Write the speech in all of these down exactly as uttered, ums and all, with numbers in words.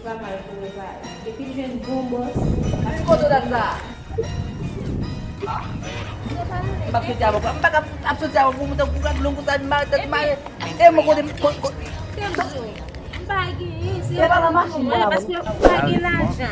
pa mal pou repare. Depi l jwenn bon bòs, li kote dat sa. M ap soti avè w. M pa ka ap soti avè w pou mwen tankou gad long konsa, m mare tèt mare. E mwen kote m ko- ko- Tèm zo. M pa genyen, se yo pa nan machin mwen, paske m pa gen lajan.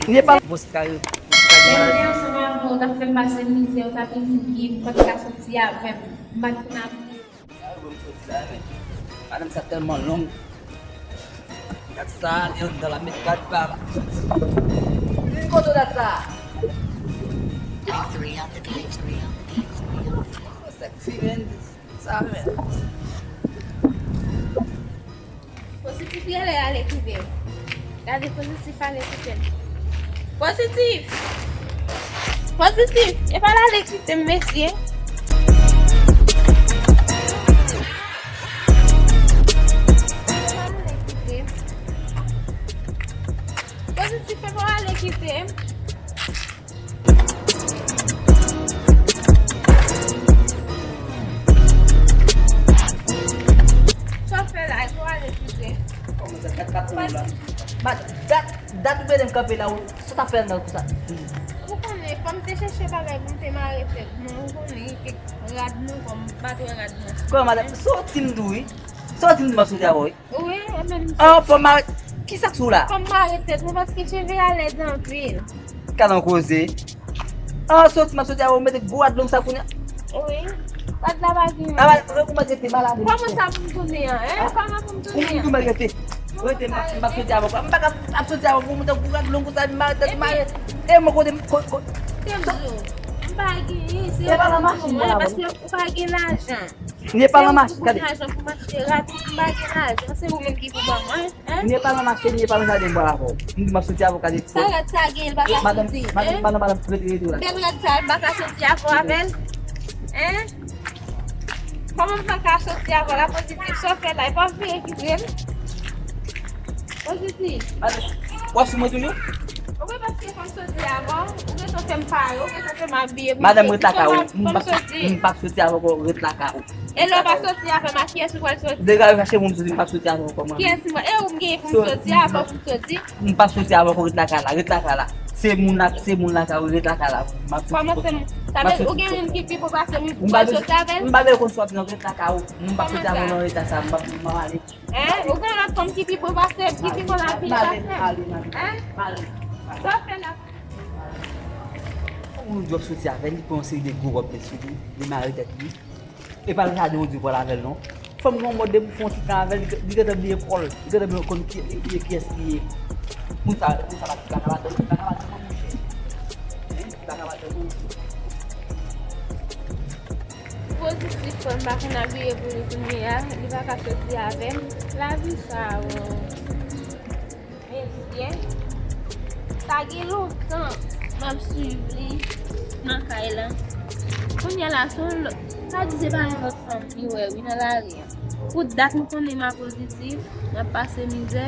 Li pa bòs kare. Lè m te ansanm avè w, w t ap fè m pase mizè, w t ap ekri m, m pa t ka soti avè m. M pa t konn ap Gade kote m soti la, men. Madanm sa tèlman long. Gad sa, li anndan la, met gad pa la. Vin kote w dat sa. Sexy, men. Sa, men. Pozitif, rele ale kite m. Gade pozitif ale kite m. Pozitif! Pozitif! E pa l ale kite m, mesye. Pozitif, e pa l ale kite m. Sa w fè la, e pa w ale kite. Kòman sa, dat, dat, dat, dat, dat ou mete m kanpe la, ou, sa w t ap fè anndan konsa? Ou konnen, fò m te chèche bagay pou m te mare tèt mwen, ou konnen, gen kèk rad nan kò m, m pa t wè rad nan. Kòman, madanm? Soti m tou, wi. Soti m tou, m ap soti avè w, wi. Wi, e menm. An, fò m mare. Kisa k sou la? Fò m mare tèt mwen paske cheve a lèd anpil. Kalan koze. An, soti, m ap soti avè w, mete gwo rad long sa kounye a. Wi. Rad la pa gen. A, mal, ou mèt rete, malade. Kòman sa pou m tounen an, en? Kòman pou m tounen an? Ou mèt rete. Rete, m ap, m ap soti avè w. M pa ka ap soti avè w pou mwen tankou gad long konsa, m mare tèt mare. E mwen kote m ko- ko- Tèm zo. M pa genyen, se yo pa nan machin mwen, paske ou pa gen lajan. Li pa nan machin, gade. Lajan pou m achte rad, m pa gen lajan, se ou menm ki pou ban mwen, en? Li pa nan machin, li pa nan jaden bwa avè w. M di m ap soti avè w, gade. Sa rad sa gen, l pa ka soti, en? Madanm, madanm, madanm, rete, rete la. Bèl rad sa, m pa ka soti avè w avè l, en? Kòman m pa ka soti avè w la, pozitif, sa w fè la, e pa w veye kite m? Pozitif. W ap sou mwen toujou? Ou gen paske fò m soti avè w, ou gentan fè m pare, ou gentan fè m abiye pou m soti. Madanm, ret lakay ou. Fò m soti. M p ap soti avè w, ret lakay ou. E lè w pa soti avè m, a kiyès ou pral soti? Degaje w chache moun soti, m p ap soti avè w kòman? Kiyès mwen? E ou m genyen pou m soti avè w pou m soti? M p ap soti avè w, ret lakay la, ret lakay la. Se moun la, se moun lakay ou, ret lakay la. M ap soti. Kòman se moun? Sa vle di ou gen moun ki pi bon pase m, ou pral soti avè l? M pa bezwen konn sòt non, ret lakay ou. M p ap soti avè w nan eta sa, m p ap, m ap ale. Hein? Ou gen lòt fanm ki pi bon pase m, ki pi bon lavi pase m? Hein? Sa w fè la? Yon moun w ap soti avè l, li pran yon seri de gwo wòb met sou li, li mare tèt li. E pa l jaden w di w pral avè l non. Fanm gen yon mòd depi w fè yon ti tan avè l, li, li gentan bliye kò l, li gentan bliye konn ki, li bliye kiyès li ye. Moun sa, moun sa pa, pa ka bat, pa ka bat non, monchè. Hein? Pa ka bat non. Pozitif, frè m pa konn abiye pou li kounye a, li pa ka soti avè m. Lavi sa, o. Mesye, sa gen lontan m ap swiv li nan kay la. Kounye a la, se yon lòt, sa di se pa yon lòt fanm li wè, wi, nan lari a. Pou dat m konnen m a pozitif, m ap pase mizè.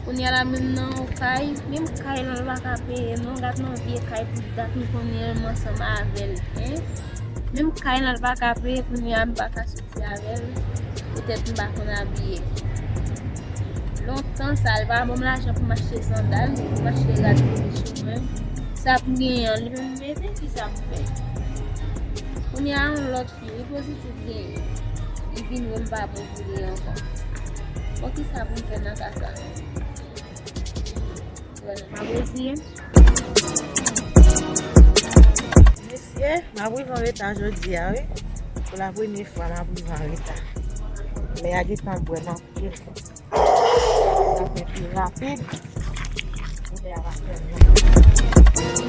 Kounye a la menm nan yon kay, menm kay lan l pa ka peye non, gad nan vye kay pou dat m konnen m ansanm avè l, en. Menm kay lan l pa ka peye, kounye a m pa ka soti avè l, poutèt m pa konn abiye. Lontan sa, l pa ban m lajan pou m achte sandal, pou m achte rad pou li sou mwen. Sa m genyen an, li menm mete, kisa m fè? Kounye a yon lòt fi, wi, pozitif genyen. Li vin wè m pa bon pou li ankò. Bon, kisa pou m fè nan ka sa? Vrèman, m ap reziye m. Mesye, m ap rive anreta jodi a, wi. Pou la premye fwa, m ap rive anreta. Lè a gentan bwè m anpil. Sa fè pi rapid. Lè a pa fè m non.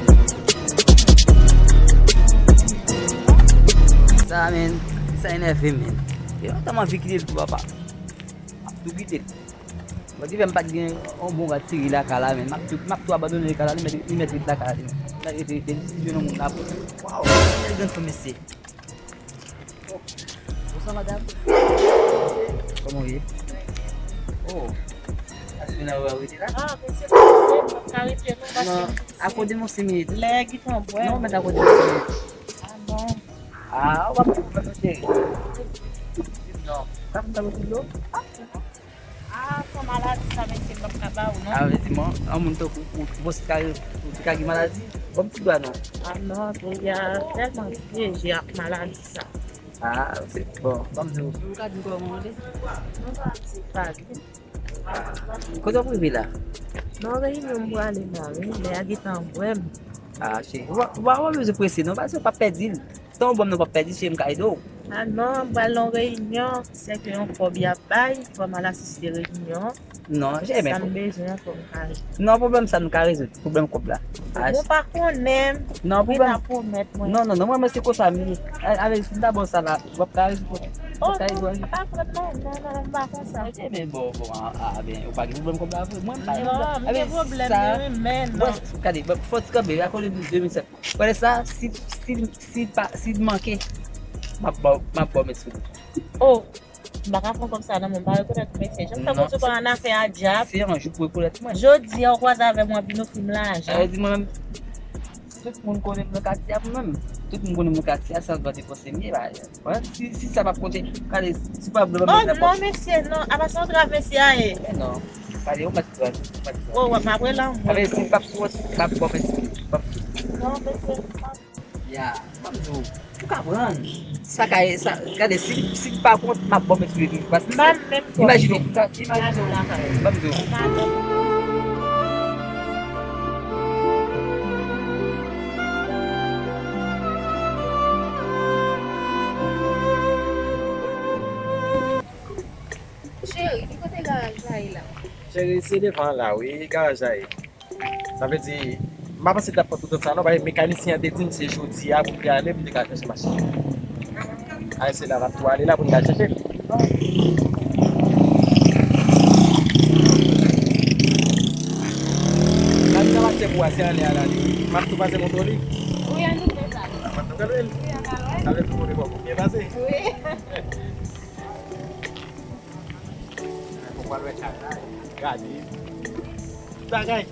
Sa, men, sa enève m, men. Yo, tèlman anvi kite l tou, papa. M ap tou kite l. Bon, ki fè m pa t gen yon bon rad seri lakay la, men. M ap tou, m ap tou abandone lakay la, li mèt, li mèt ret lakay la, li mèt ret, ret, ret, li jwenn yon moun la pou. Waw, bèl grann fanm, mesye. Oh, bonswa, madanm. Kòman w ye? Oh, aspè nan wè w rete la? Ah, mesye, mesye, m pa ka rete non, paske non, akòde m yon senk minit. Lè a gentan bwè. Non, men akòde m yon senk minit. Ah bon? Ah, w ap tou fè mesye. Non, sa fè m ta mete dlo? Ah, se bon. Ah, sa maladi sa, mesye, M p ap ka ba ou non. A, vle di, mwen, yon moun tankou ou, ou panse ka, ou te ka gen maladi? Ban m ti dwa non. A non, peyi a tèlman pyeje ak maladi sa. A, se bon. Ban m di w. M ka di w kòman w ye? Mwen pa ap di pa di. Kote w ap rive la? Nan reyinyon m prale la, wi. Lè a gentan bwè m. A, cheri. Ou pa, ou pa, ou pa bezwen prese non, paske w p ap pèdi l. Tan w ban m nan, w p ap pèdi, cheri, m ka ede w. A non, m pral nan reyinyon. Se ke yon kòb y ap bay, fò m al asiste reyinyon. Non, cheri, men sa m bezwen an, fò m ka. Non, pwoblèm sa nou ka rezoud, pwoblèm kòb la. A, ou pa konnen m. Non, pwoblèm. Rita pwomèt mwen. Non, non, non, mwen, mwen se konsa m ye. A, avèk si m ta ba w sa la, w ap ka rezoud. Oh, non, pa pwoblèm, non, non, non, m pa konsa. Ok, men bon, bon, a, a, ben, ou pa gen pwoblèm kòb la vre. Mwen, m pa gen pwoblèm. Non, m gen pwoblèm, men, men, non. Bon, gade, bon, fò ti kanpe, a konnen de mil sèt. Konnen sa, si, si, si pa, si manke, m ap ba w, m ap ba w mèt sou. Oh, m pa ka pran kòb sa nan men w, m pa rekonèt ou, mesye. Jan m fè konn sou kò an afè a djab. Se yon jou pou rekonèt mwen. Jodi a, ou kwaze avè m, w ap vin ofri m lajan. Sa vle di mwen menm, tout moun konnen m nan katye a pou mwen menm. Tout moun konnen m nan katye a, se yon gran depansè m ye, ba, wè, si, si sa p ap konte, gade, si pa vle ban m egzanp. Oh, non, mesye, non. Apa se yon trav mesye a ye? Men non. Gade, ou mèt pran, ou mèt pran. Oh, w ap m ap rele anmwey. Avè si l p ap pran, l ap bon, men si l p ap. Non, mesye. Ya, ban m di w, ou ka pran. Sa ka, sa, gade, si, si l pa kont, m ap ba w eksplike. Paske m pa menm imajine w, imajine w, ban m di w. Cheri, ki kote garaj la ye la? Cheri, se devan la, wi, garaj la ye. Sa vle di, m pa panse l t ap pran toutan sa non, paske mekanisyen an te di m se jodi a pou m te ale, pou m te ka chèche machin. Ay, se la n ap tou ale la pou n ka chèche l. Machin nan m achte pou a, se anlè a l ale, wi. M ap tou pase montre w li. Wi, ann nou pase. Ap nou gade l. Wi, ann al wè. Sa vle di pou nou byen pase. Wi. Ou pral wè kay la, gade. Tout bagay.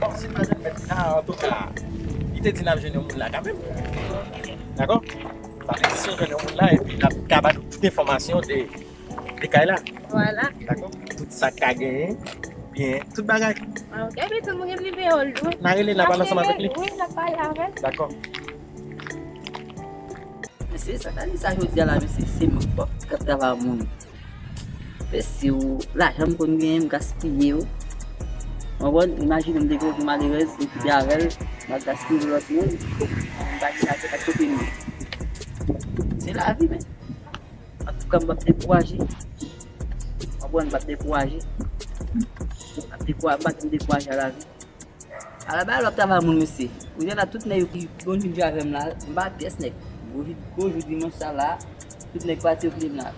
Bon, si n pa jwenn mèt la, antouka, li te di n ap jwenn yon moun la kanmenm. Dakò? Sa vle di si n jwenn yon moun la, epi n ap ka ba nou tout enfòmasyon de de kay la. Vwala. Dakò? Tout sa k ka genyen, byen, tout bagay. Ah, ok, epi tout moun gen nimewo l tou. N a rele l, n a pale ansanm avèk li. Wi, n a pale avè l. Dakò. Mesye, sa ta di sa jodi a la, mesye, se mwen k ap travay moun. Mesye, lajan m konn genyen, m gaspiye yo. Ou konprann? Imajine m te gen yon malerèz, m kite avè l, m al gaspiye pou lòt moun. M pa gen lajan, pa kote m ye. Se lavi, men. Antouka, m p ap dekouraje. W konprann, m p ap dekouraje. M p ap dekoura-, m pa janm dekouraje a lavi. Ala bagay lòt travay moun, mesye. Kounye a la, tout nèg yo ki gon jou di avè m la, m pa pyès nèg. Gon jou, gon jou dimanch sa la, tout nèg pati yo kite m la.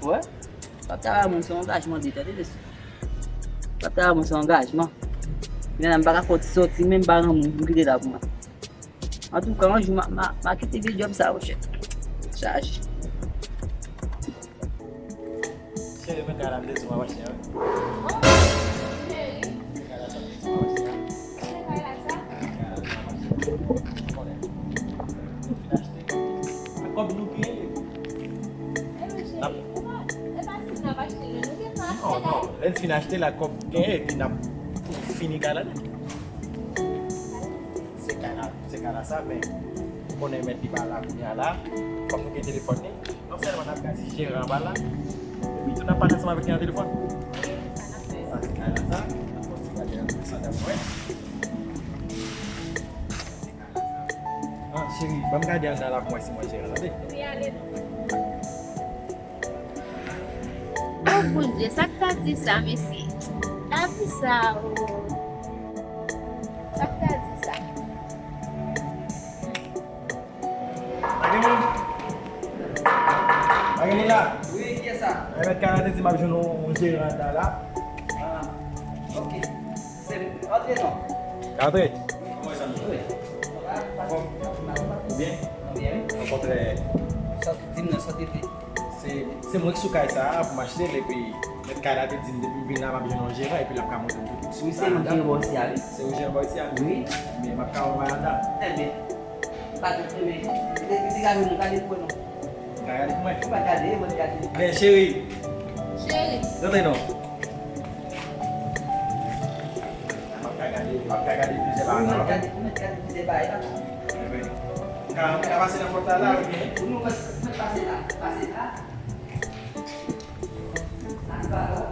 Wè? M p ap travay moun, se yon angajman de, tande, mesye. M p ap travay moun, se yon angajman. Kounye a la, m pa ka fè yon ti sòti, men m pa gen moun pou m kite la pou mwen. Antouka, yon jou, m a, m a, m a kite vye djòb sa, monchè. Chaje. Cheri, mwen ka la, m te di w m ap achte, wi. Oh, cheri. Mwen ka la, sa m te di w m ap achte, a. Mwen ka la, sa. Mwen ka la, sa m ap achte. Mwen achte. Ak kòb nou genyen. E wi, cheri. N ap. Ou pa, e pa si n ap achte, non, nou gentan achte. Non, non. Lè n fin achte la, kòb genyen, epi n ap fini kay la nèt. Se kay la, se kay la sa, men ou konnen mèt li pa la kounye a la. Kòm nou gen telefòn li, non sèlman n ap gade si jeran an pa la, epi tou n ap pale ansanm avèk li nan telefòn. Sa se kay la sa, n ap kontinye gade anndan sa, n ap wè. Sa se kay la sa. Ah, cheri, ban m gade anndan la pou m wè si m wè jeran an, tande. Wi, ale non. Oh, Bondye, sa k ta di sa, mesye? Lavi sa, oh. Sa k ta di sa? Pa gen moun? Pa gen moun la? Wi, kiyès sa? Mèt kay la te di m ap jwenn yon, yon jeran anndan la. Ah, ok. Se antre non. Antre. Kòman sa nou ye? Anfòm? Ou byen? Ankontre. Sa w te di m nan, sa w te di. Se, se mwen ki sou kay sa a pou m achte l, epi mèt kay la te di m depi m vin la m ap jwenn yon jeran, epi l ap ka montre m tout. Wi, se yon jeran bò isi a, wi. Se yon jeran bò isi a? Wi. Men m ap ka wè w anndan. Ebyen. Pa di, men, li te gade, nou gade pou nou. Ka gade pou mwen. Ou pa gade, mwen gade. Men, cheri. Cheri. Rantre non. M ap ka gade, m ap ka gade plizyè bagay. Ou mèt gade, ou mèt gade plizyè bagay la. Ka, ka pase nan pòt la, la, oubyen? Ou nou mèt, mèt pase la, pase la. Sa se pa bon.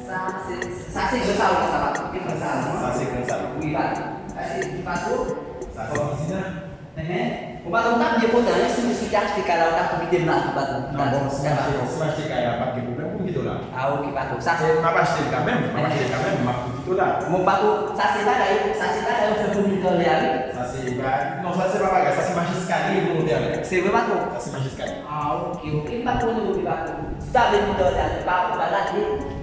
Sa se, sa se gran salon, sa pa bon. Ki gran salon, hein? Sa se gran salon. Wi, pa bon. Sa se, pa bon. Sa se kizina. Enhen. Bon, patwon, m t ap byen kontan, wi, si, si w te achte kay la, ou ta tou kite m la tou, patwon. Non, bon, si m achte, si m achte kay la, pa t gen pwoblèm pou m kite w la. Ah, ok, patwon. Sa se, m ap achte l kanmenm, m ap achte l kanmenm, m ap tou kite w la. Bon, patwon, sa se bagay, sa se bagay yo fè pou monte anlè a, wi. Sa se bagay, non, sa se pa bagay, sa se mache eskalye pou monte anlè. Se vre, patwon? Sa se mache eskalye. Ah, ok, ok. M pa konnen, ok, patwon. Si w ta vle monte anlè a, pa, pa lage.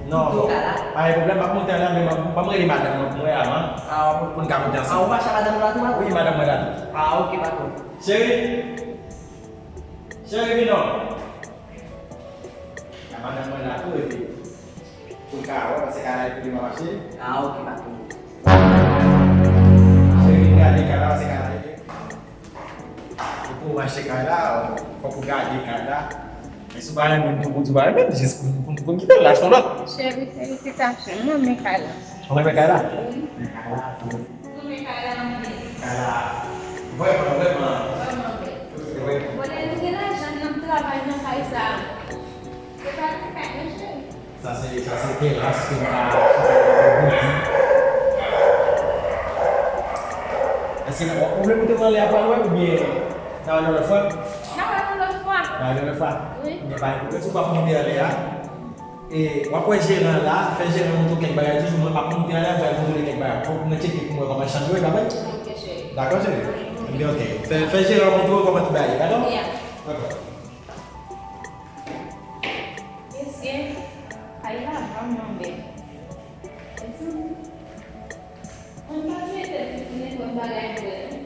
Non, bon. Pa gen pwoblèm, m ap monte anlè a, men m ap, ban m rele madanm mwen pou mwen avan. Ah, ok. Pou n ka monte ansanm. Ah, ou mache ak madanm ou la tou, patwon? Wi, madanm mwen la tou. Ah, ok, patwon. Cheri! Cheri, vin non. Nan madanm mwen la tou, epi pou l ka wè, paske kay la epi devan mache. Ah, ok, patwon. Cheri, vin gade kay la, paske kay la epi. Ou pou w achte kay la, fòk ou gade kay la. Men si w pa renmen l, ou di w pa renmen l, jis pou, pou, pou n kite l, achte yon lòt. Cheri, felisitasyon. Mwen renmen kay la. Ou renmen kay la? Wi. Mwen renmen kay la anpil. Kay la vrèman, vrèman. Vrèman bèl. Vrèman. Bon, lè nou gen lajan, n ap travay nan kay sa a. Se pa ti kay, non, cheri? Sa se, sa se teras ke m ka, ke m ka grandi. Èske w ap vle moute m anlè a pral wè oubyen n a wè yon lòt fwa? N a wè yon lòt fwa. N a wè yon lòt fwa? Wi. Ebyen, pa gen pwoblèm, si w p ap moute anlè a. E w ap wè jeran la, fè jeran montre w kèk bagay toujou, mwen m ap moute anlè a, m pral montre w kèk bagay. Fòk mwen tcheke pou m wè kòman chanm yo ye, pa vre? Ok, cheri. Dakò, cheri? Ebyen, ok. Fè, fè jeran montre w kòman tout bagay ye, dakò? Yeah. Dakò. Mesye, kay la vrèman bèl. Mezanmi, mwen pa jete tout nenpòt bagay vre non.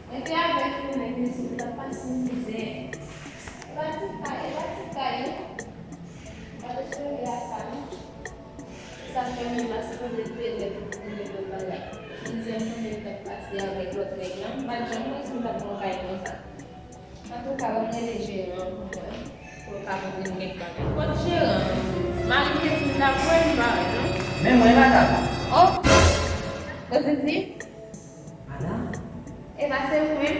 Mwen te avèk yon nèg, mesye, nou t ap pase mizè. E pa ti kay, e pa ti kay non. Gade cheve a sa non. Sa fè mwen pa sipoze peye pou nenpòt bagay. Mizè mwen menm t ap pase avèk lòt nèg la, m pa t janm panse m t ap gen yon kay konsa. Antouka, ban m rele jeran an pou mwen, pou l ka montre m kèk bagay. Kot jeran an? Mari m te di m l ap wè, li pa wè non. Men mwen, madanm. Oh! Pozitif? Madanm? E pa se ou menm?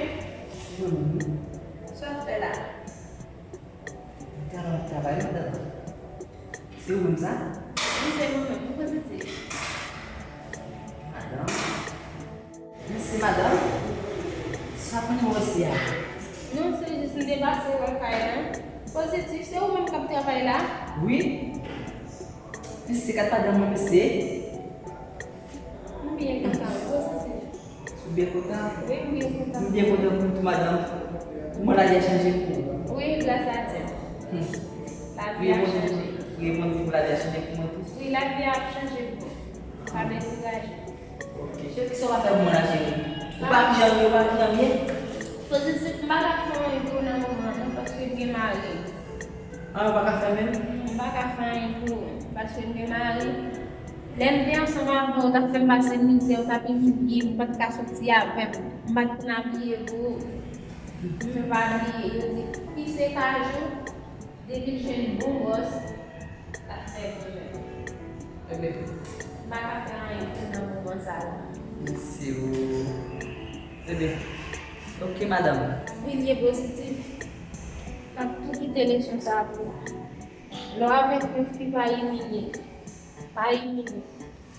Se mwen menm, wi. Sa w ap fè la? Mwen t al travay, madanm. Se ou menm sa? Wi, se mwen menm. Ou pozitif? Madanm. Mèsi, madanm. Sa pran nimewo mesye a? Non, se jis m te pase wè kay la. Pozitif, se ou menm k ap travay la? Wi. Mesye, gad madanm mwen, mesye. M byen kontan, wi, pozitif. Ou byen kontan? Wi, m byen kontan. M byen kontan pou ou tou, madanm. Pou mwen, lavi a chanje pou ou. Wi, gras a Dye. Hmm. Lavi a chanje. Wi, Bondye, wi, Bondye, pou lavi a chanje pou mwen tou. Wi, lavi a ap chanje pou ou. Pa dekouraje. Ok. Cheri, kisa w ka fè pou mwen la, cheri? Ou pa ki jan m ye, ou pa ki jan m ye? Pozitif, m pa ka fè anyen pou ou nan moman an non, paske m gen mari. Ah, ou pa ka fè menm? M pa ka fè anyen pou ou, paske m gen mari. Lè m te ansanm avè w, w t ap fè m pase mizè, w t ap imilye m, ou pa t ka soti avè m, m pa t konn abiye pou ou. Men pa bliye, yo di, fi se kajou, depi l jwenn bon bòs, l ap fè bon jèn. Ebyen. M pa ka fè anyen pou nan moman sa la. Mèsi o. Ebyen. Ok, madanm. Vin gen pozitif. M ap tou kite leson sa a pou ou. Lè w avèk yon fi, pa imilye. Pa imilye.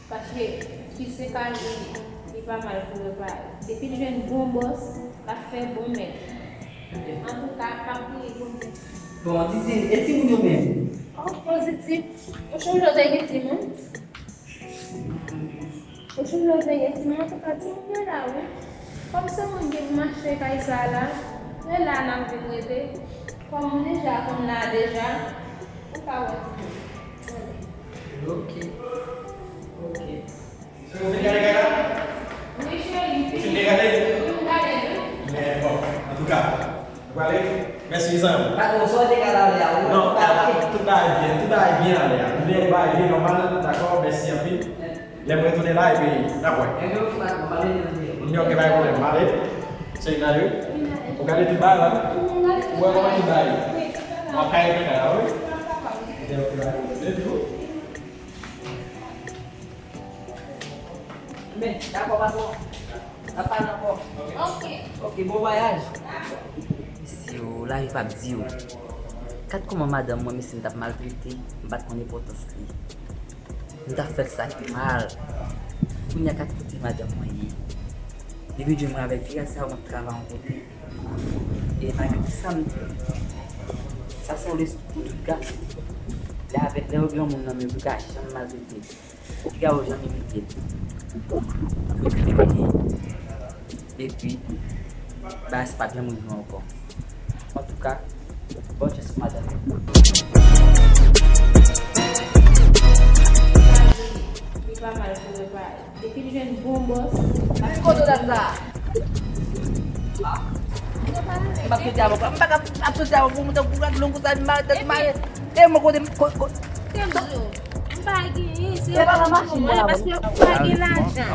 Paske fi se kajou li ye, li pa mal pou yo pale. Depi l jwenn bon bòs, l ap fè bon mèt. Antouka, m ap vini pou m di. Bon, Didi, e timoun yo menm? Oh, pozitif. Ou sonje w te gen timoun? Ou sonje w te gen timoun? Antouka, timoun yo la, wi. Kòm se mwen ki gen pou m achte kay sa la, se la n ap vin rete. Kòm m deja konn la deja, ou ka wè timoun. Ok. Ok. Ou fin gade kay la? Wi, cheri, m fin. Ou fin gade? Wi, m gade l, wi. Men bon, antouka, nou prale. Mèsi, zanmi. Patwon, sa w te ka lave a, ou... Non, tout bagay byen, tout bagay byen ale a. Tout bagay byen nòmal, dakò, mèsi anpil. Lè m retounen la, epi n ap wè. Ebyen, ok, patwon, pa vin nan byen. Ebyen, ok, pa gen pwoblèm, m ale. Cheri, n ale, wi. Ou gade pi ba la? Ou wè kòman ki bay? W ap kare kaka la, wi. Lè di w. Men, dakò, patwon. N ap pale ankò. Ok. Ok, bon vwayaj. Mesye yo, lavi p ap di yo. Gad kòman madanm mwen, mesye, m t ap maltrete, m pa t konn enpòtans li. M t ap fè l sa ki mal. Kounye a gad kote madanm mwen ye. Depi jwenn mwen avèk fi a sa, mwen ap travay yon kote. E malgre tout sa m di, sa se yon leson pou tout gason. Lè avèk, lè yon granmoun nan men, ou pa janm maltrete l. Piga ou janm imite l. Yo te peye. Epi, bagay sa p ap janm rive ankò. Antouka, bòn chans pou madanm. Li pa mal pou repare. Depi l jwenn bon bòs. Ki kote w dat la? M ap soti avè w. M pa ka ap soti avè w pou mwen tankou gad long konsa, m pa tèt mare. E mwen kote, ko-, ko-, Kenzo, m pa genyen, se yo pa nan machin mwen, paske m pa gen lajan.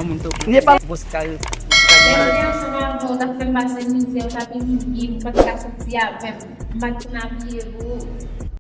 Li pa bòs kare. Lè m te ansanm avè w, w t ap fè m pase mizè, w t ap imilye m, ou pa t ka soti avè m. M pa t konn abiye pou ou.